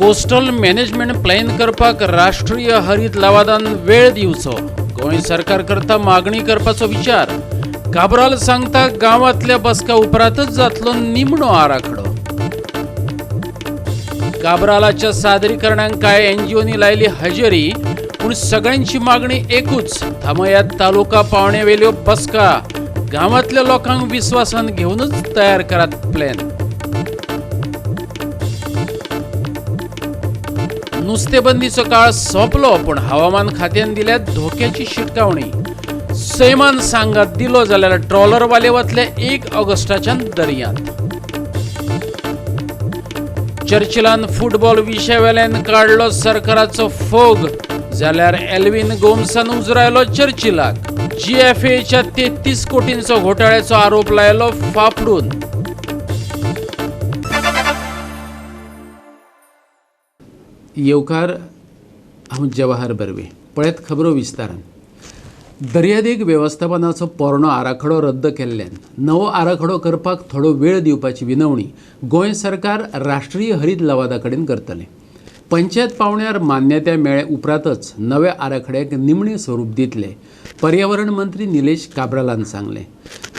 Coastal management plan करपाक राष्ट्रीय हरीत लवादान वेळ दिवचो, गोंय सरकार करता मागणी करपाचो विचार. काब्राल सांगता गांवांतल्या बसका उपरांतच जातलो निमणो आराखडो. काब्रालाच्या सादरीकरणाक कांय एनजीओनी लायली हजेरी, पूण सगळ्यांची मागणी एकूच, थांबयात तालुका पावणेवेल्यो बसका, गांवांतल्या लोकांक विस्वासान घेवनच तयार करात प्लॅन. नुस्तेबंदीचो काळ सोंपलो, पूण हवामान खात्यान दिल्या धोक्याची शिटकावणी. सैमान सांगात दिलो जाल्यार ट्रॉलरवाले वतले 1 ऑगस्टाच्यान दर्यांत. चर्चिलान फुटबॉल विशयावेल्यान काडलो सरकाराचो फोग, जाल्यार एल्विन गोम्सान उजरायलो चर्चिलाक. जीएफएच्या 33 कोटींचो घोटाळ्याचो आरोप लायलो फाफडून. येवकार, हांव जवाहर बर्वे. पळयत खबरो विस्तारान. दर्यादेग वेवस्थापनाचो पोरणो आराखडो रद्द केल्ल्यान नवो आराखडो करपाक थोडो वेळ दिवपाची विनवणी गोंय सरकार राष्ट्रीय हरीत लवादा कडेन करतलें. पंचायत पावण्यार मान्यताय मेळ्ळे उपरांतच नव्या आराखड्याक निमणें स्वरूप दितले, पर्यावरण मंत्री निलेश काब्रालान सांगलें.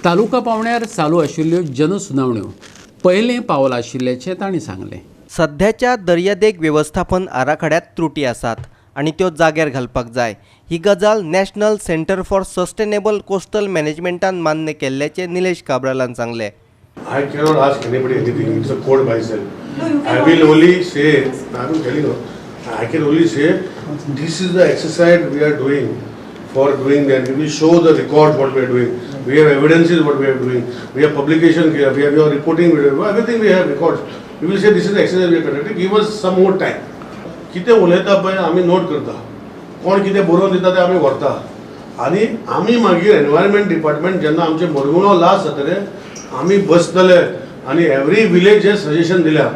तालुका पावण्यार चालू आशिल्ल्यो जनसुनावण्यो पयलें पावल आशिल्ल्याचें तांणी सांगलें. सध्याच्या दर्यादेग वेवस्थापन आराखड्यात त्रुटी आसात आनी त्यो जाग्यार घालपाक जाय. ही गजाल national centre for sustainable coastal मॅनेजमेंटान मान्य केल्ल्याचें निलेश काब्रालान सांगलें. I cannot ask anybody anything. It's a court by itself. I will only say, I am telling you, I can only say this is the exercise we are doing for doing that. We will show the record what we are doing. We have evidences what we are doing. We have publication, we have your reporting, we have everything, we have records. We will say this is the exercise we are conducting. Give us some more time. कितें उलयता पळय आमी note करता, कोण कितें बरोवन दिता तें आमी व्हरता आनी आमी मागीर एनवायरमेंट डिपार्टमेंट जेन्ना आमचें मरगुणो लास्ट जातलें आमी बसतले आनी एवरी विलेज जे सजेशन दिल्या,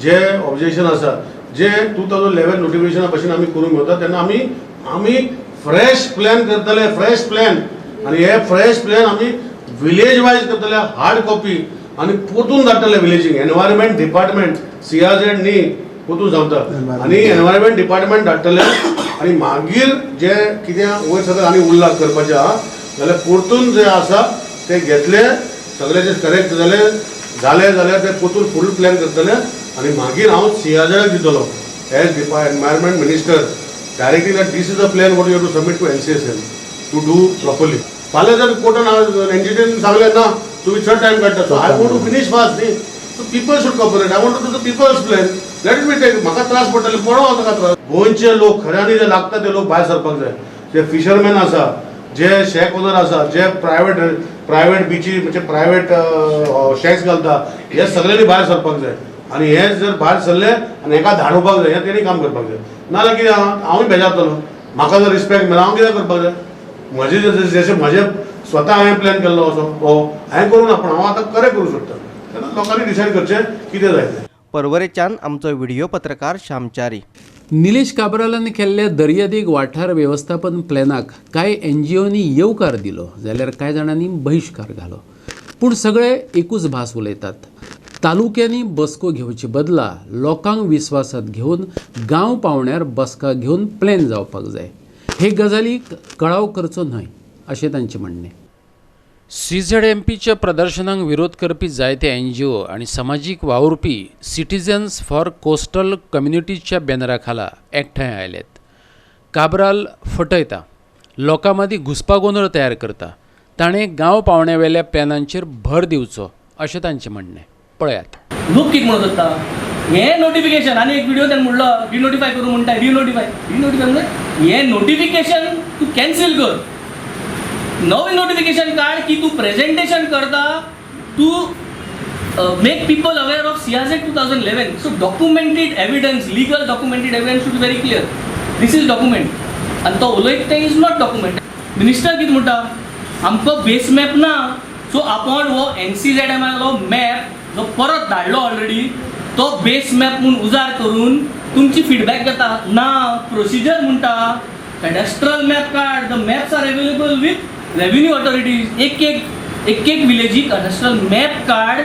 जे ऑब्जेक्शन आसा, जे 2011 नोटिफिकेशना भशेन आमी करूंक वता तेन्ना आमी आमी फ्रेश प्लॅन करतले, फ्रेश प्लॅन. आनी हे फ्रेश प्लॅन आमी विलेज वायज करतले, हार्ड कॉपी, आनी परतून धाडटले विलेजींक. एनवायरमेंट डिपार्टमेंट सीआरझेड न्ही, परतून सांगता, आनी एनवायरमेंट डिपार्टमेंट धाडटले आनी मागीर जे कितें वयर सगळें आनी उरलां करपाचें आहा जाल्यार परतून जे आसा ते घेतले, सगळे जे करेक्ट जाले जाले जाल्यार ते परतून फूल प्लॅन करतले आनी मागीर हांव सीआरझेडाक दितलो as environment minister directly that this is a plan what you have to submit to NCSM to do properly. फाल्यां जर कोर्टान एनजीटीन सांगलें ना तुमी चड टायम काडटा, so I want to finish fast न्ही, so people should cooperate. I want to do the people's plan, let me take. म्हाका त्रास पडटले, पडो ताका त्रास. गोंयचे लोक खऱ्यांनी जे लागता ते लोक भायर सरपाक जाय. जे फिशरमॅन आसा, जे शॅक ओनर आसा, जे प्रायवेट बिची म्हणजे प्रायवेट शॅक्स घालता, हे सगळ्यांनी भायर सरपाक जाय. आनी हे जर भायर सरले आनी हेका धाडोवपाक जाय, हें तेणी काम करपाक जाय. नाजाल्यार कितें आहा, हांवूय बेजारतलो. म्हाका जर रिस्पेक्ट मेळना हांव कितें करपाक जाय? म्हजे जशें म्हजें स्वता हांवें प्लॅन केल्लो असो हो हांवें करूं ना, पूण हांव आतां करेक्ट करूं सोदता. तेन्ना लोकांनी डिसायड करचें कितें जाय तें. पर्वरेच्यान आमचो व्हिडिओ पत्रकार श्यामचारी. निलेश काब्रालान केल्ल्या दर्यादेग वाठार वेवस्थापन प्लॅनाक कांय एनजीओनी येवकार दिलो जाल्यार कांय जाणांनी बहिश्कार घालो. पूण सगळे एकूच भास उलयतात. तालुक्यांनी बसको घेवचे बदला लोकांक विस्वासात घेवन गांव पावण्यार बसका घेवन प्लॅन जावपाक जाय. हे गजालीक कळाव करचो न्हय अशें तांचें म्हणणें. सीझेडएमपीच्या प्रदर्शनाक विरोध करपी जायते एनजीओ आनी समाजीक वावुरपी सिटीजन्स फॉर कोस्टल कम्युनिटीच्या बॅनरा खाला एकठांय आयल्यात. काब्राल फटयता, लोकां मदीं घुस्पागोंदळ तयार करता, ताणें गांव पावण्यावेल्या प्लॅनांचेर भर दिवचो अशें तांचें म्हणणें. पळयात. लोक कितें म्हणत सोदता हें नोटिफिकेशन आनी एक व्हिडिओ ताणें म्हणलो डिनोटिफाय करूं म्हणटा. डिनोटिफाय डिनोटिफाय म्हणजे हें नोटिफिकेशन तूं कॅन्सील कर, नवें नोटिफिकेशन काड की तूं प्रेजेंटेशन करता to make people aware of CRZ 2011. So documented evidence, legal documented evidence should be very clear. This is document. आनी तो उलयता तें is not document. Minister कितें म्हणटा, आमकां बेस मॅप ना, सो आपूण हो एनसीझेडएमालो मॅप जो परत धाडलो ऑलरेडी तो बेस मॅप म्हूण उजार करून तुमची फिडबॅक घेता ना. प्रोसिजर म्हणटा कॅडस्ट्रल मॅप काड. The maps are available with revenue authorities. एक एक एक एक विलेजीक कॅडस्ट्रल मॅप काड,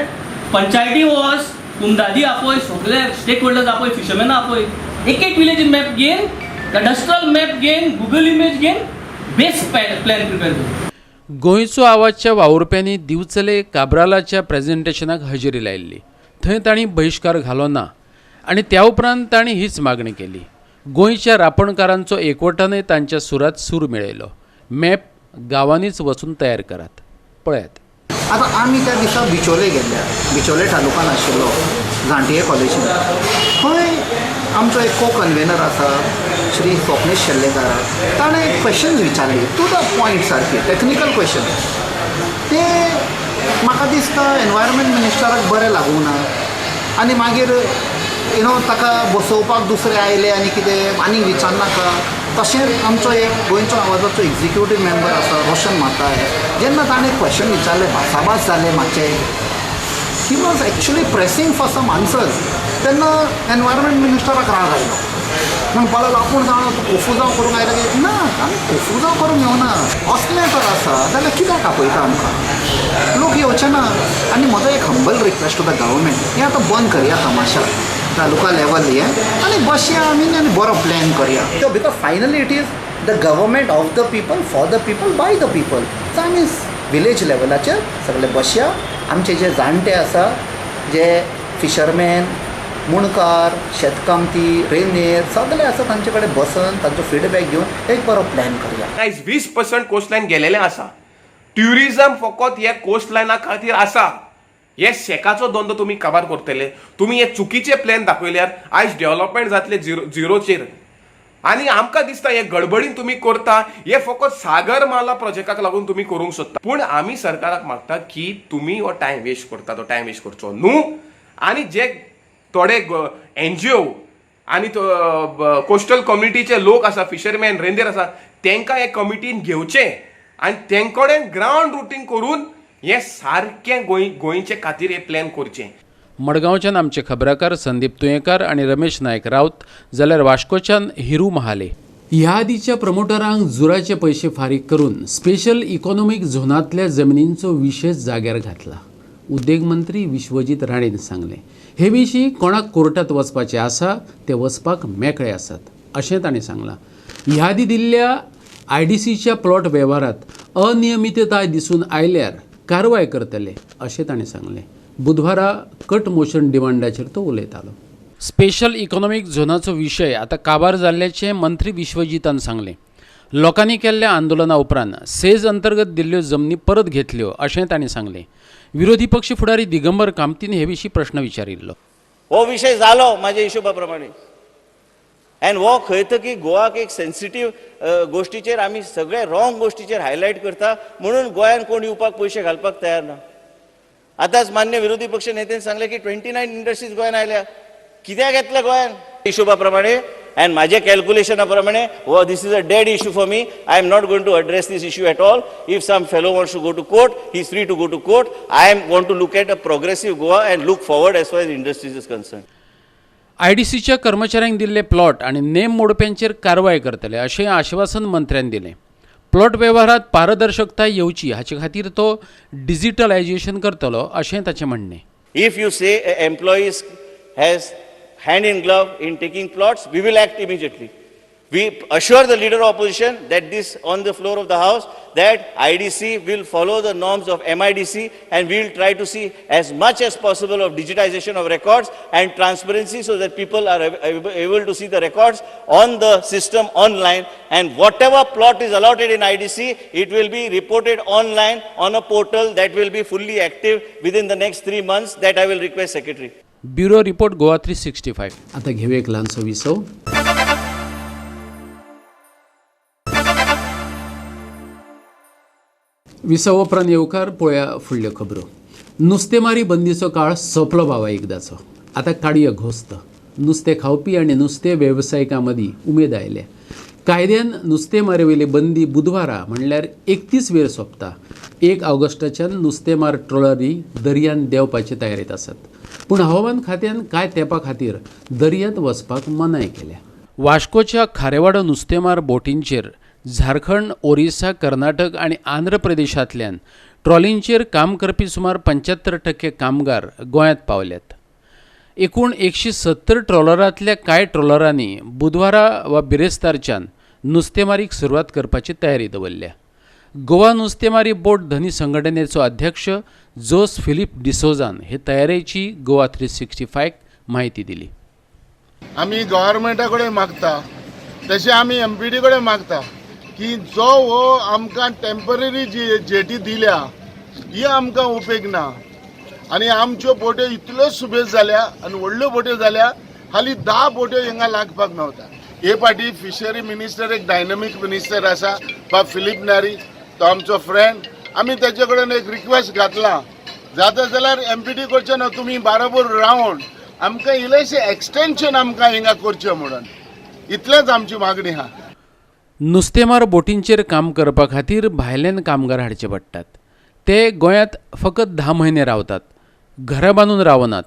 पंचायती वच, कुमदादी आपय, सगळे स्टेक होल्डर्स आपय, फिशरमॅन आपय, एक एक विलेज मॅप घेवन, कॅडस्ट्रल मॅप घेवन, गुगल इमेज घेवन बेस्ट प्लॅन प्रिपेर कर. गोंयचो आवाजच्या वावुरप्यांनी दिवचले काब्रालाच्या प्रेझेंटेशनाक हजेरी लायिल्ली. थंय तांणी बहिश्कार घालो ना आनी त्या उपरांत तांणी हीच मागणी केली. गोंयच्या रापणकारांचो एकवटानय तांच्या सुरात सूर मेळयलो. मॅप गांवांनीच वचून तयार करात. पळयात. आतां आमी त्या दिसा बिचोले गेल्ले, बिचोले तालुकान आशिल्लो झांटिये कॉलेजीन. थंय आमचो एक को कन्वेनर आसा श्री स्वप्नेश शेल्लेकार, ताणें एक क्वेश्चन विचारली टू the point, सारकी टॅक्निकल क्वेश्चन. ते म्हाका दिसता एनवायरमेंट मिनिस्टराक बरें लागूंक ना आनी मागीर you know ताका बसोवपाक दुसरे आयले आनी कितें आनीक विचारनाका. तशेंच आमचो एक गोंयचो आवाजाचो एग्जिक्युटीव मेंबर आसा रोशन माताय, जेन्ना ताणें क्वेश्चन विचारलें, भासाभास जालें मातशें, he was actually pressing for some answers. तेन्ना एनवायरमेंट मिनिस्टराक राग आयलो, म्हणपाक लागलो आपूण जाणा तूं कोफुजांव करूंक आयला की ना, आमी कोफुजांव करूंक येवना, असलें जर आसा जाल्यार कित्याक आपयता आमकां, लोक येवचे ना. आनी म्हजो एक humble request to the government, हें आतां बंद करया तमाशा तालुका लेवल हें, आनी बसया आमी आनी बरो प्लॅन करया. Because finally it is the government of the people, for the people, by the people. So आमी विलेज लेवलाचेर सगळे बसया, आमचे जे जाणटे आसा, जे फिशरमॅन, मुणकार, शेतकामती, रेनेर सगळे आसा, तांचे कडेन बसन तांचो फिडबॅक घेवन एक बरो प्लॅन करया. आयज 20% कोस्टलायन गेलेलें आसा. ट्युरिजम फकत हे कोस्टलायना खातीर आसा. हे शेकाचो धंदो तुमी काबार करतले. तुमी हे चुकीचे प्लॅन दाखयल्यार आयज डेव्हलपमेंट जातले झिरोचेर. आनी आमकां दिसता हे गडबडीन तुमी करता, हे फकत सागरमाला प्रोजेक्टाक लागून तुमी करूंक सोदता. पूण आमी सरकाराक मागता की तुमी हो टायम वेस्ट करता, तो टायम वेस्ट करचो न्हू. आनी जे थोडे एनजीओ आनी कोस्टल कम्युनिटीचे लोक आसा, फिशरमॅन, रेंदेर आसा, तांकां हे कमिटीन घेवचें आनी तें कडेन ग्रावंड रुटींग करून हें सारकें गोंयचे खातीर हे प्लॅन करचें. मडगांवच्यान आमचे खबराकार संदीप तुयेंकार आनी रमेश नायक रावत, जाल्यार वास्कोच्यान हिरू महाले. ह्या आदीच्या प्रमोटरांक जुराचे पयशे फारीक करून स्पेशल इकॉनॉमीक झोनांतल्या जमनींचो विशय जाग्यार घातला. उद्देग मंत्री विश्वजीत राणेन सांगलें, हे विशीं कोणाक कोर्टात वचपाचें आसा ते वचपाक मेकळे आसात अशें तांणी सांगलां. ह्या आदी दिल्ल्या आयडीसीच्या प्लॉट वेव्हारांत अनियमितताय दिसून आयल्यार कारवाय करतले अशें ताणें सांगलें. बुधवारा कट मोशन डिमांडाचेर तो उलयतालो. स्पेशल इकॉनॉमीक झोनाचो विशय आतां काबार जाल्ल्याचें मंत्री विश्वजीतान सांगलें. लोकांनी केल्ल्या आंदोलना उपरांत सेज अंतर्गत दिल्ल्यो जमनी परत घेतल्यो अशें तांणी सांगलें. विरोधी पक्ष फुडारी दिगंबर कामतीन हे विशीं प्रश्न विचारिल्लो. हो विशय जालो म्हाज्या हिशोबा प्रमाणे, आनी हो खंय तरी गोवाक एक सेन्सिटीव गोश्टीचेर आमी सगळे रॉंग गोश्टीचेर हायलायट करता, म्हणून गोंयान कोण येवपाक पयशे घालपाक तयार ना. आतांच मान्य विरोधी पक्ष नेत्यान सांगलें की 29 इंडस्ट्रीज गोंयान आयल्या, कित्याक येतले गोंयान हिशोबा प्रमाणे आनी म्हाज्या कॅल्क्युलेशना प्रमाणे हो this is a dead issue for me. I am not going to address this issue at all. If some fellow wants to go to court, he is free to go to court. I am want to look at a progressive Goa and look forward as far as industries is concern. आयडीसीच्या कर्मचाऱ्यांक दिल्ले plot आनी नेम मोडप्यांचेर कारवाय करतले अशें आश्वासन मंत्र्यान दिलें. प्लॉट वेव्हारांत पारदर्शकताय येवची हाचे खातीर तो डिजिटलायजेशन करतलो अशें ताचें म्हणणें. If you say employees has hand in glove in taking plots, we will act immediately. We assure the leader of opposition that this on the floor of the house that IDC will follow the norms of MIDC and we will try to see as much as possible of digitization of records and transparency so that people are able to see the records on the system online, and whatever plot is allotted in IDC, it will be reported online on a portal that will be fully active within the next 3 months. That I will request Secretary. Bureau report, Goa 365. आता घेऊया एक ल्हानसो विसव. विसव उपरांत येवकार पळया फुडल्यो खबरो. नुस्तेमारी बंदीचो काळ सोंपलो बाबा एकदाचो. आतां काडया घोस्त. नुस्तें खावपी आनी नुस्तें वेवसायिकां मदीं उमेद आयल्या. कायद्यान नुस्तेमारी वयली बंदी बुधवारा म्हणल्यार 31 वेर सोंपता. 1 ऑगस्टाच्यान नुस्तेमार ट्रॉलरी दर्यांत देंवपाचे तयारेंत आसात. पूण हवामान खात्यान कांय तेंपा खातीर दर्यांत वचपाक मनाय केल्या. वास्कोच्या खारेवाडो नुस्तेमार बोटींचेर झारखंड, ओरिसा, कर्नाटक आनी आंध्र प्रदेशांतल्यान ट्रॉलींचेर काम करपी सुमार 75% कामगार गोंयांत पावल्यात. एकूण 170 ट्रॉलरांतल्या कांय ट्रॉलरांनी बुधवारा वा बिरेस्तारच्यान नुस्तेमारीक सुरवात करपाची तयारी दवरल्या. गोवा नुस्तेमारी बोट धनी संघटनेचो अध्यक्ष जोस फिलीप डिसोजान हे तयारेची गोवा 365 माहिती दिली. आमी गव्हर्मेंटा कडेन मागता, तशें आमी एमपीडी कडेन मागता की जो हो आमकां टेम्पररी जी जेटी दिल्या ही आमकां उपेग ना. आनी आमच्यो बोट्यो इतल्यो सुबेज जाल्या आनी व्हडल्यो बोट्यो जाल्या, हालीं 10 बोट्यो हिंगा लागपाक मेवता. हे फाटी फिशरी मिनिस्टर एक डायनमीक मिनिस्टर आसा, बाब फिलीप नारी, तो आमचो फ्रेंड. आमी तेजे कडेन एक रिक्वेस्ट घातला, जाता जाल्यार एमपीडी करचें ना, तुमी बाराबर रावन आमकां इल्लेशें एक्सटेंशन आमकां हिंगा करचें म्हणून, इतलेंच आमची मागणी आहा. नुस्तेमार बोटींचेर काम करपा खातीर भायल्यान कामगार हाडचे पडटात. ते गोंयांत फकत 10 म्हयने रावतात, घरां बांदून रावनात.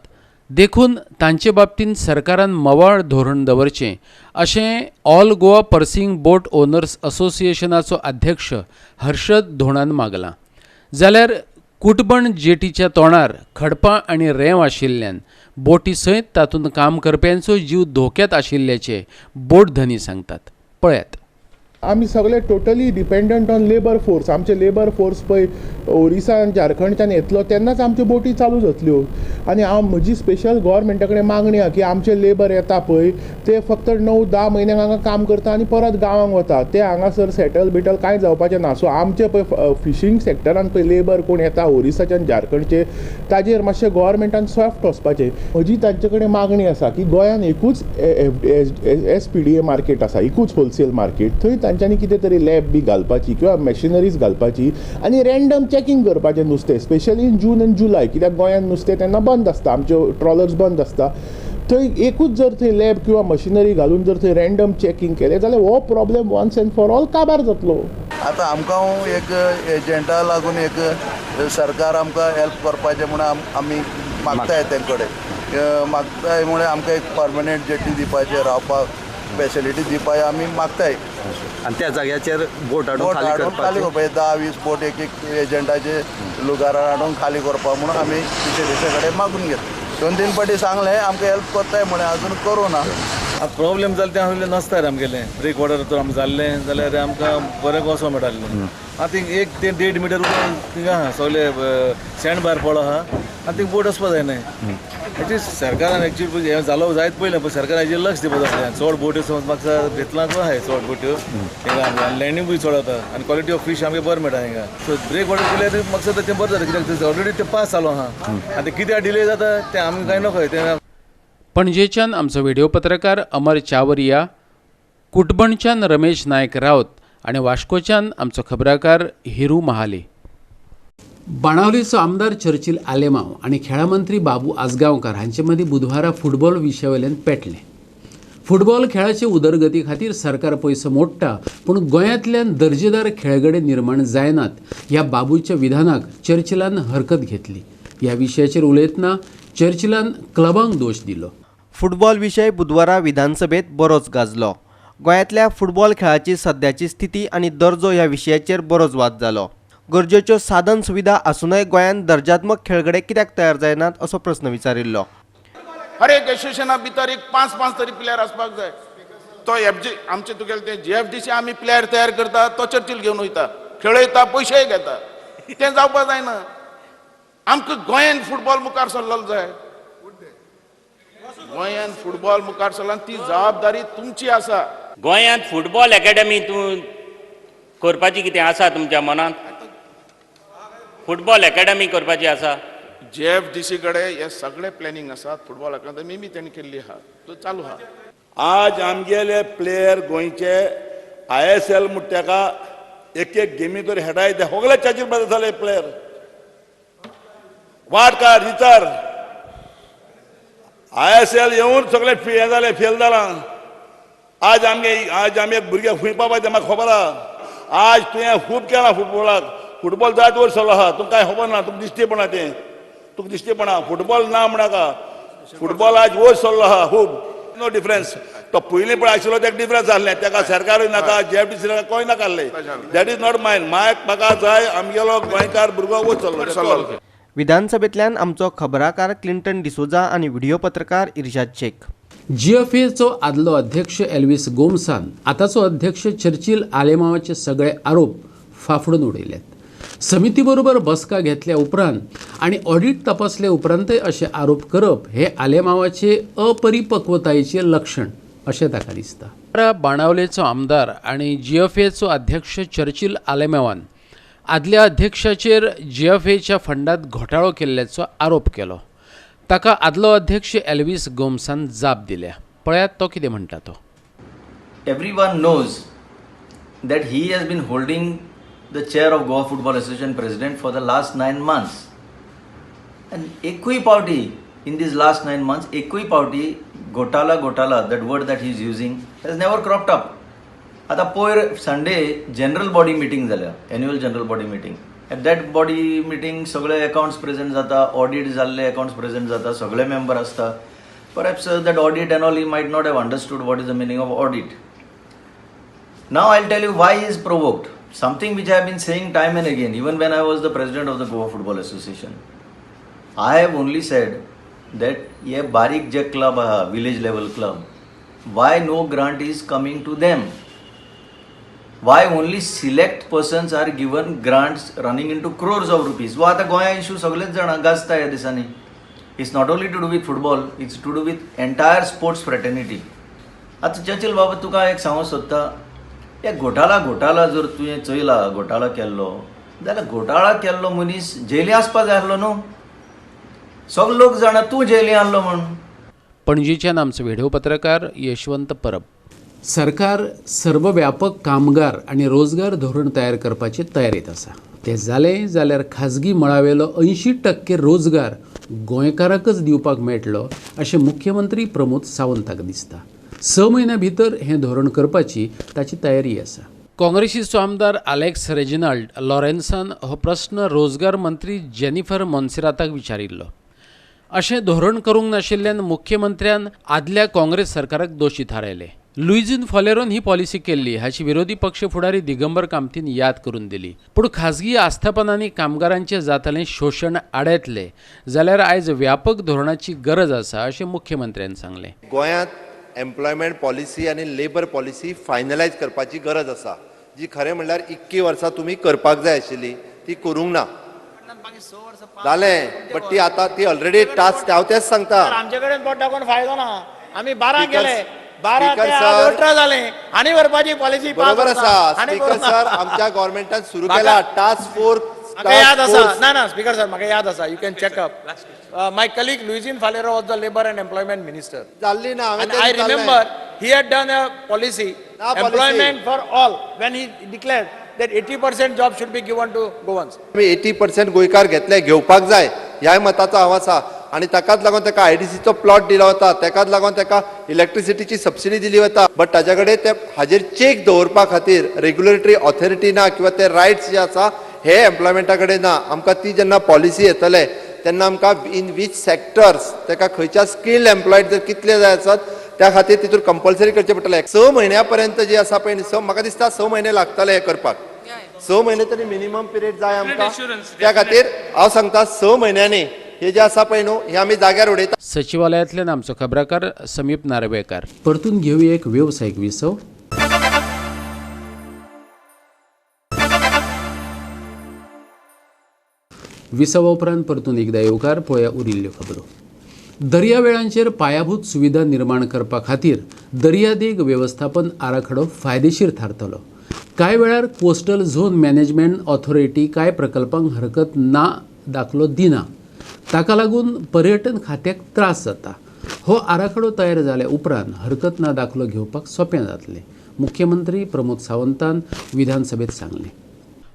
देखून तांचे बाबतींत सरकारान मवाळ धोरण दवरचें अशें all Goa purse seine boat owners असोसिएशनाचो अध्यक्ष हर्षद धोणान मागलां. जाल्यार कुटबण जेटीच्या तोंडार खडपां आनी रेंव आशिल्ल्यान बोटी सयत तातूंत काम करप्यांचो जीव धोक्यांत आशिल्ल्याचें बोट धनी सांगतात. पळयात. आमी सगळे totally dependent on labour force. आमचे लेबर फोर्स पळय ओरिसान झारखंडच्यान येतलो तेन्नाच आमच्यो बोटी चालू जातल्यो. आनी हांव म्हजी स्पेशल गव्हर्मेंटा कडेन मागणी आहा की आमचे लेबर येता पळय ते फक्त 9-10 म्हयन्यांक हांगा काम करता आनी परत गांवांक वता, ते हांगासर सेटल बिटल कांय जावपाचें ना. सो आमचे पळय फिशींग सेक्टरान पळय लेबर कोण येता ओरिसाच्यान झारखंडचे ताजेर मातशें गव्हर्मेंटान सॉफ्ट वचपाचें. म्हजी तांचे कडेन मागणी आसा की गोंयान एकूच SPDA market आसा, एकूच होलसेल मार्केट, थंय तांच्यांनी कितें तरी लॅब बी घालपाची किंवा मॅशिनरीज घालपाची आनी रँडम चॅकींग करपाचें नुस्तें, स्पेशली इन जून आनी जुलय, कित्याक गोंयांत नुस्तें तेन्ना बंद आसता, आमच्यो ट्रॉलर्स बंद आसता. थंय एकूच जर थंय लॅब किंवा मशिनरी घालून जर थंय रँडम चॅकींग केलें जाल्यार हो problem once and for all काबार जातलो. आतां आमकां एक एजंटा लागून एक सरकार आमकां हेल्प करपाचें म्हूण आमी मागताय तें कडेन मागताय, म्हळ्यार आमकां एक परमनंट जेटी दिवपाचें, रावपाक फेसिलिटी दिवपाक आमी मागताय. आनी त्या जाग्याचेर बोट हाडून खाली करपाचें, 10-20 बोट एक एक एजंटाचे लुगारान हाडून खाली करपाक म्हणून आमी फिशरीजा कडेन मागून घेता. 2-3 फावटी सांगलें आमकां हेल्प करताय म्हणून, अजून करूं ना. आतां प्रॉब्लेम जालें तें आसलें नासता रे आमगेलें ब्रेक वॉटर तर आमकां जाल्लें जाल्यार आमकां बरें कसो मेळटालें. आतां 1 ते 1.5 मिटर थिंगा आहा सगळे सँड भायर पडलो आहा आनी थिंग बोट वचपा जायना. एक्चुली सरकारान एक्चुली हें जालो जायत पयलें, पण सरकारान हेजेर लक्ष दिवपा जाय. चड बोट्यो समज म्हाका घेतलां आहाय चड बोट्यो हिंगा, लँडींगूय चड जाता आनी क्वॉलिटी ऑफ फीश आमकां बरें मेळटा हिंगा. सो ब्रेक वॉटर केल्यार म्हाका तें बरें जाता, कित्याक ऑलरेडी तें पास जालो आहा आनी तें कित्याक डिले जाता तें आमकां कांय नकळो तें. पणजेच्यान आमचो व्हिडिओ पत्रकार अमर चावरिया, कुटबणच्यान रमेश नायक रावत आनी वास्कोच्यान आमचो खबराकार हिरू महाले. बाणावलीचो आमदार चर्चिल आलेमाव आनी खेळा मंत्री बाबू आजगांवकार हांचे मदीं बुधवारा फुटबॉल विशया वयल्यान पेटलें. फुटबॉल खेळाचे उदरगती खातीर सरकार पयसो मोडटा, पूण गोंयांतल्यान दर्जेदार खेळगडे निर्माण जायनात ह्या बाबूच्या विधानाक चर्चिलान हरकत घेतली. ह्या विशयाचेर उलयतना चर्चिलान क्लबांक दोश दिलो. फुटबॉल विशय बुधवारा विधानसभेत बरोच गाजलो. गोंयांतल्या फुटबॉल खेळाची सद्याची स्थिती आनी दर्जो ह्या विशयाचेर बरोच वाद जालो. गरजेच्यो साधन सुविधा आसूनय गोंयांत दर्जात्मक खेळगडे कित्याक तयार जायनात असो प्रस्न विचारिल्लो. हर एक एसोसिएशना भितर एक 5-5 तरी प्लेयर आसपाक जाय. तो एफजी आमचे तुगेले ते GFDC आमी प्लेयर तयार करता, तो चर्चिल घेवन वयता, खेळयता, पयशेय घेता, तें जावपा जायना. आमकां गोंयान फुटबॉल मुखार सरलो जाय, गोंयान फुटबॉल मुखार सरला ती जबाबदारी तुमची आसा. गोंयांत फुटबॉल एकेडमी तूं करपाची कितें आसा तुमच्या मनांत? फुटबॉल एकेडमी करपाची आसा? GFDC कडेन हे सगळे प्लॅनिंग आसा, फुटबॉल अकादमी बी तेणी केल्ली आहा, तो चालू आहा. आज आमगेले प्लेयर गोंयचे ISL म्हणटा तेका एक एक गेमी तर हेडाय ते सगळे चाचीर बरे जाले प्लेयर. वाट काड विचार, ISL येवन सगळे हें जालें, फेल जालां. आज आमगे आज आमी एक भुरगे खूंय पावपाचें तें म्हाका खबर आहा. आज तुवें खूब केलां फुटबॉलाक, फुटबॉल जायत वयर सरलो आहा, तुमकां कांय खबर ना, तुमकां दिश्टी पडना तें, तुका दिश्टी पडना. फुटबॉल ना म्हणनाका, फुटबॉल आज वयर सरलो आहा खूब, नो डिफरन्स. तो पयलीं पळय आशिल्लो तेका डिफरन्स आसलें, तेका सरकारूय नाका, GFDC नाका, कोय नाका आसलें. That is not mine. मायक म्हाका जाय आमगेलो गोंयकार भुरगो वयर सरलो. विधानसभेंतल्यान आमचो खबराकार क्लिंटन डिसोजा आनी व्हिडियो पत्रकार इर्शाद शेख. जीएफएचो आदलो अध्यक्ष एल्विस गोम्सान आतांचो अध्यक्ष चर्चिल आलेमावाचे सगळे आरोप फाफडून उडयल्यात. समिती बरोबर बसका घेतल्या उपरांत आनी ऑडिट तपासले उपरांतय अशे आरोप करप हे आलेमावाचे अपरिपक्वतायेचें लक्षण अशें ताका दिसता. बाणावलेचो आमदार आनी जीएफएचो अध्यक्ष चर्चिल आलेमावान आदल्या अध्यक्षाचेर जीएफएच्या फंडात घोटाळो केल्ल्याचो आरोप केलो. ताका आदलो अध्यक्ष एल्विस गोम्सान जाप दिल्या. पळयात तो कितें म्हणटा तो. Everyone knows that he has been holding the chair of Goa Football Association president for the last 9 months. And एकूय पावटी in these last 9 months, एकूय पावटी घोटाला घोटाला, that word that he is using has never cropped up. आतां पयर Sunday general body meeting जाल्या, annual general body meeting. At that body meeting सगळे अकाउंट्स प्रेझेंट जाता, ऑडिट जाल्ले अकाउंट्स प्रेझेंट जाता, सगळे मेंबर आसता. Perhaps that audit and all he might not have understood what is the meaning of audit. Now I will tell you why is provoked. Something which I have been saying time and again, even when I was the president of the Goa Football Association. I have only said that हे बारीक जे club आहा, village level club, why no grant is coming to them? Why only select persons are given grants running into crores of rupees? वो आतां गोंया issue सगळेच जाणां गाजता ह्या दिसांनी. It's not only to do with football, it's to do with entire sports fraternity. आतां Churchill बाबा तुका एक सांगूंक सोदता, हे घोटाळा घोटाळा जर तुवें चोयला, घोटाळा केल्लो जाल्यार घोटाळा केल्लो मनीस जेली आसपा जाय आसलो न्हू. सगळे लोक जाणा तूं जेली आहलो म्हूण. पणजीच्यान आमचो व्हिडिओ पत्रकार यशवंत परब. सरकार सर्वव्यापक कामगार आनी रोजगार धोरण तयार करपाचे तयारेंत आसा. तें जालें जाल्यार खाजगी मळावेलो 80% रोजगार गोंयकाराकच दिवपाक मेळटलो अशें मुख्यमंत्री प्रमोद सावंताक दिसता. 6 म्हयन्यां भितर हें धोरण करपाची ताची तयारी आसा. काँग्रेसीचो आमदार आलेक्स रेजिनाल्ड लॉरेन्सान हो प्रस्न रोजगार मंत्री जेनिफर मोन्सेराताक विचारिल्लो. अशें धोरण करूंक नाशिल्ल्यान मुख्यमंत्र्यान आदल्या काँग्रेस सरकाराक दोशी थारायलें. लुईझीन फालेरोन ही पॉलिसी केल्ली हाची विरोधी पक्ष फुडारी दिगंबर कामतीन याद करून दिली. पूण खाजगी आस्थापनांनी कामगारांचें जातालें शोशण आडायतले जाल्यार आयज व्यापक धोरणाची गरज आसा अशें मुख्यमंत्र्यान सांगलें. गोंयांत एम्प्लॉयमेंट पॉलिसी आनी लेबर पॉलिसी फायनलायज करपाची गरज आसा, जी खरें म्हणल्यार 21 वर्सां तुमी करपाक जाय आशिल्ली, ती करूंक ना. जालें, बट ती आतां ती ऑलरेडी टास्क, हांव तेंच सांगता. आमचे कडेन बोट दाखोवन फायदो ना. आमी 12 गेले, 12 ते 18 जाले आनी व्हरपाची पॉलिसी बरोबर आसा. स्पीकर सर, आमच्या गव्हर्मेंटान सुरू केला टास्क फोर्स. म्हाका याद आसा, ना ना स्पीकर सर म्हाका याद आसा, you can check up. My colleague Luizinho Faleiro was the labour and employment minister. जाल्ली ना. I remember he had done a policy employment for all when he declared that 80% job should be given to Goans. 80% गोंयकार घेतले, घेवपाक जाय ह्याय मताचो हांव आसा. आनी ताकाच लागून ताका आयडीसीचो प्लॉट दिला वता, ताकाच लागून ताका इलेक्ट्रिसिटीची सबसिडी दिली वता. बट ताच्या कडेन ते हाजेर चेक दवरपा खातीर रेग्युलेटरी ऑथॉरिटी ना किंवा ते रायट्स जे आसा हे एम्प्लॉयमेंटा कडेन ना. आमकां ती जेन्ना पॉलिसी येतले तेन्ना आमकां इन वीच सेक्टर्स ताका खंयच्या स्किल्ड एम्प्लॉयड जर कितले जाय आसत त्या खातीर तितून कंपल्सरी करचें पडटलें. 6 म्हयन्या पर्यंत जे आसा पळय, म्हाका दिसता 6 म्हयने लागतले हें करपाक. 6 म्हयने तरी मिनिमम पिरियड जाय आमकां. त्या खातीर हांव सांगता 6 म्हयन्यांनी हे जे आसा पळय न्हू हे आमी जाग्यार उडयता. सचिवालयांतल्यान आमचो खबराकार समीप नार्वेकार. परतून घेवया एक वेवसायीक विसव. विसवा उपरांत परतून एकदा येवकार. पळोवया उरिल्ल्यो खबरो. दर्यावेळांचेर पायाभूत सुविधा निर्माण करपा खातीर दर्यादेग वेवस्थापन आराखडो फायदेशीर थारतलो. कांय वेळार कोस्टल झोन मॅनेजमेंट ऑथॉरिटी कांय प्रकल्पांक हरकत ना दाखलो दिना, ताका लागून पर्यटन खात्याक त्रास जाता. हो आराखडो तयार जाल्या उपरांत हरकत ना दाखलो घेवपाक सोंपें जातलें, मुख्यमंत्री प्रमोद सावंतान विधानसभेत सांगलें.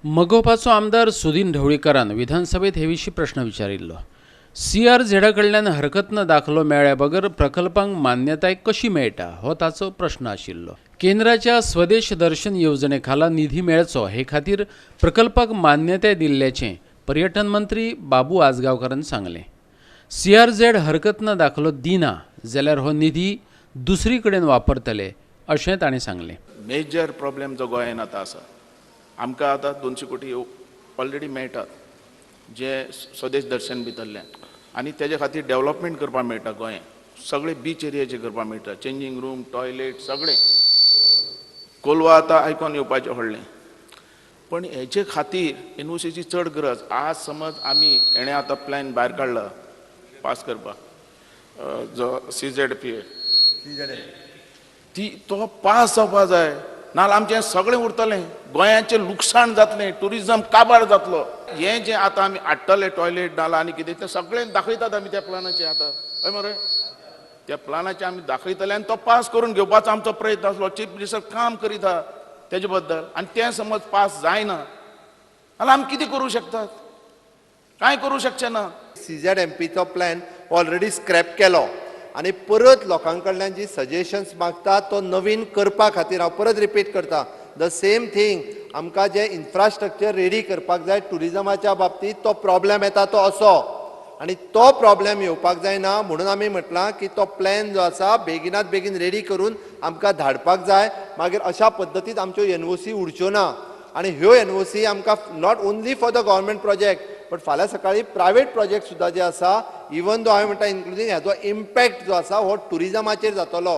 मगोपाचो आमदार सुदीन ढवळीकरान विधानसभेत हे विशीं प्रश्न विचारिल्लो. सीआरझेडा कडल्यान हरकत ना दाखलो मेळ्ळ्या बगर प्रकल्पांक मान्यताय कशी मेळटा हो ताचो प्रश्न आशिल्लो. केंद्राच्या स्वदेश दर्शन येवजणे खाला निधी मेळचो हे खातीर प्रकल्पाक मान्यताय दिल्ल्याचें पर्यटन मंत्री बाबू आजगांवकारान सांगलें. सीआरझेड हरकत ना दाखलो दिना जाल्यार हो निधी दुसरी कडेन वापरतले अशें ताणें सांगलें. मेजर प्रॉब्लेम जो गोंयान आतां आसा, आमकां आतां 200 कोटी ऑलरेडी मेळटात, जे स्वदेश दर्शन भितरलें आनी तेजे खातीर डेवलपमेंट करपाक मेळटा गोंयांत, सगळे बीच एरियाचे करपाक मेळटा, चेंजींग रूम, टॉयलेट सगळें. कोलवा आतां आयकोन येवपाचें व्हडलें, पण हेजे खातीर एनओसीची चड गरज. आज समज आमी हेणें आतां प्लॅन भायर काडला पास करपाक, जो CZPA ती तो पास जावपा जाय, नाजाल्यार आमचें सगळें उरतलें, गोंयाचें लुकसाण जातलें, ट्युरिजम काबार जातलो. हें जें आतां आमी हाडटले टॉयलेट नाल्यार आनी कितें तें सगळें दाखयतात आमी त्या प्लानाचें आतां, हय मरे, त्या प्लानाचें आमी दाखयतले आनी तो पास करून घेवपाचो आमचो प्रयत्न आसलो. चीफ मिनिस्टर काम करीत आहा तेजे बद्दल, आनी तें समज पास जायना जाल्यार आमी कितें करूं शकतात? कांय करूं शकचे ना. CZMPचो प्लॅन ऑलरेडी स्क्रॅप केलो आनी परत लोकां कडल्यान जी सजेशन्स मागता तो नवीन करपा खातीर हांव परत रिपीट करता, the same thing. आमकां जें इन्फ्रास्ट्रक्चर रेडी करपाक जाय ट्युरिजमाच्या बाबतींत, तो प्रॉब्लेम येता तो असो, आनी तो प्रॉब्लेम येवपाक जायना म्हणून आमी म्हटलां की तो प्लॅन जो आसा बेगिनात बेगीन रेडी करून आमकां धाडपाक जाय. मागीर अशा पद्दतीन आमच्यो NOC उरच्यो ना आनी ह्यो NOC आमकां not only for the government project but फाल्यां सकाळीं प्रायवेट प्रोजेक्ट सुद्दां जे आसा, इवन दो हांवें म्हणटा इन्क्लुडींग हेजो इम्पॅक्ट जो आसा हो ट्युरिजमाचेर जातलो.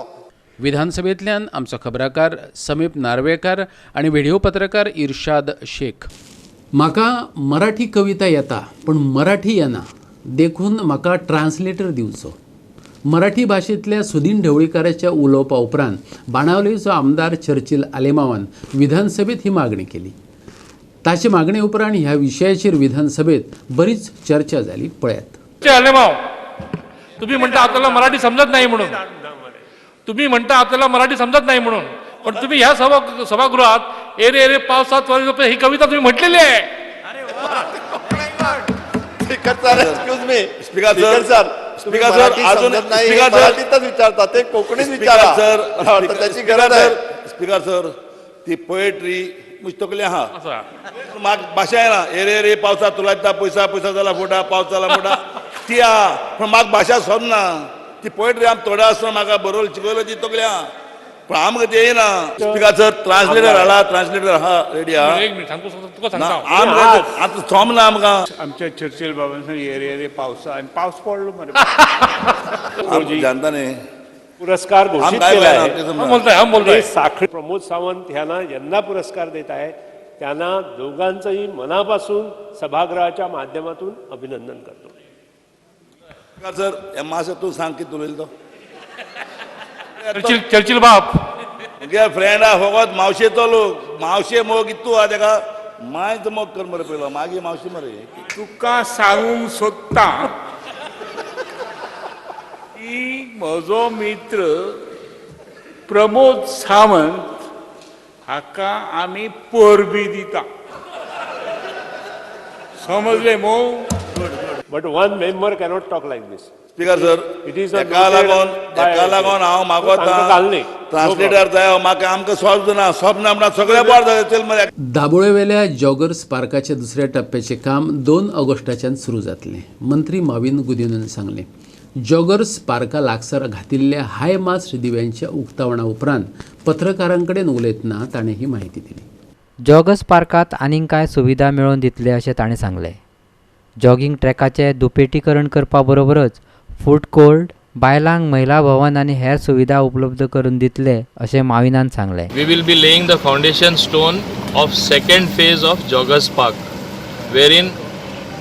विधानसभेंतल्यान आमचो खबराकार समीप नार्वेकार आनी व्हिडिओ पत्रकार इर्शाद शेख. म्हाका मराठी कविता येता पण मराठी येना, देखून म्हाका ट्रान्सलेटर दिवचो. मराठी भाशेंतल्या सुदीन ढवळीकाराच्या उलोवपा उपरांत बाणावलेचो आमदार चर्चिल आलेमावान विधानसभेत ही मागणी केली. ताचे मागणे उपरांत ह्या विशयाचेर विधानसभेत बरीच चर्चा जाली. पळयात. आलेमाव, तुम्ही म्हणता आपल्याला मराठी समजत नाही म्हणून, तुम्ही म्हणता आपल्याला मराठी समजत नाही म्हणून, पण तुम्ही ह्या सभागृहात एरे एरे पावसात ही कविता तुम्ही म्हटलेली आहे. Excuse me speaker sir, speaker sir, अजून मराठीतच विचारतात, ते कोकणीत विचारा सर, त्याची गरज आहे. स्पीकर सर, ती पोएट्री मुस्तकले आहा, म्हाका भाशा येना. एरे एरे पावसा तुला येता, पयसा पयसा जाला फोटा, पावस जाला फोटा, ती आहा, पूण म्हाका भाशा समजना. ती पोएट्री आम थोडे आसतना म्हाका बरोवन शिकयलो, ती तकली आहा, पण आमकां ते येना. स्पीकर सर, ट्रान्सलेटर हाडा, ट्रान्सलेटर आहा रेडी आहा. एक मिनिट सांगतो, तुका सांगता आमकां आतां समजना आमकां. आमच्या चर्चिल बाबान एरे एरे पावसा आनी पावस पडलो मरे. जाणता न्ही पुरस्कार घोषित केला आहे. साखळी प्रमोद सावंत यांना यंदा पुरस्कार देत आहे, त्यांना दोघांचंही मनापासून सभागृहाच्या माध्यमातून अभिनंदन करतो. सर, मातशें तूं सांग कितें उलयलो तो. चर्चिल बाप तुगे फ्रेंड आहा फकत मावशेचो लोक, मावशे मोग कितू आहा तेका, मायचो मोग कर मरे पयलो, मागीर मावशी मरे. तुका सांगूंक सोदता की म्हजो मित्र प्रमोद सावंत हाका आमी परबी दिता, समजले मो? But one member cannot talk like this. Speaker sir, तेका लागून तेका लागून हांव मागोता ट्रान्सलेटर जाय म्हाका, आमकां सॉल्व ना, सॉल्व ना म्हणल्यार सगळें बोर जाता. चल मरे. दाबोळेवेल्या जॉगर्स पार्काच्या दुसऱ्या टप्प्याचें काम 2 ऑगस्टाच्यान सुरू जातलें, मंत्री माविन गुदिनून सांगलें. जॉगर्स पार्का लागसार घातिल्ल्या हाय मास्ट दिव्यांच्या उक्तावणा उपरांत पत्रकारां कडेन उलयतना ताणें ही माहिती दिली. जॉगर्स पार्कांत आनीक कांय सुविधा मेळोवन दितले अशें ताणें सांगलें. जॉगींग ट्रॅकाचें दुपेटीकरण करपा बरोबरच फूड कोर्ट, बायलांक महिला भवन आनी हेर सुविधा उपलब्ध करून दितले अशें माविनान सांगलें. We will be laying the foundation stone of second phase of Joggers Park, wherein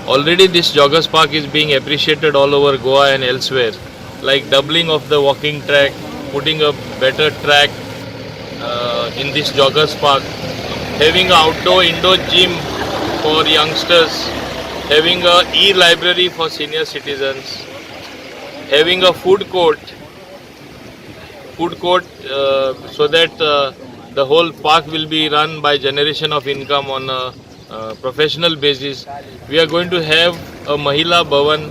already this Joggers Park is being appreciated all over Goa and elsewhere, like doubling of the walking track, putting a better track in this Joggers Park, having an outdoor indoor gym for youngsters, having a e-library for senior citizens, having a food court so that the whole park will be run by generation of income on a professional basis. We are going to have a Mahila Bhavan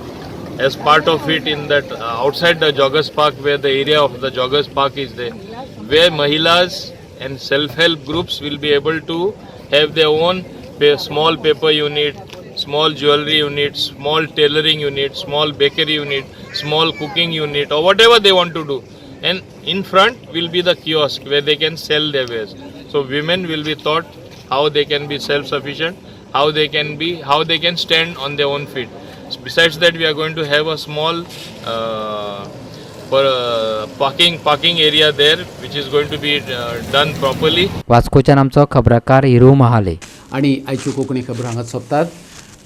as part of it in that outside the Joggers Park, where the area of the Joggers Park is there, where Mahilas and self-help groups will be able to have their own small paper unit, small jewelry unit, small tailoring unit, small bakery unit, small cooking unit, or whatever they want to do. And in front will be the kiosk where they can sell their wares. So women will be taught how they can be self-sufficient, how they can be, how they can stand on their own feet. Besides that, we are going to have a small parking area there, which is going to be done properly. वास्कोच्यान आमचो खबराकार हिरू महाले. आनी आयच्यो कोंकणी खबरो हांगा सोंपतात.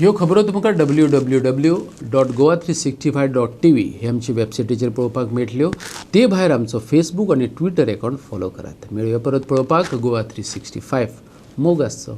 ह्यो खबरो तुमकां www.goa365.tv हे आमचे वेबसायटीचेर पळोवपाक मेळटल्यो. ते भायर आमचो फेसबूक आनी ट्विटर अकावंट फॉलो करात. मेळुया परत पळोवपाक गोवा 365. मोग आसचो.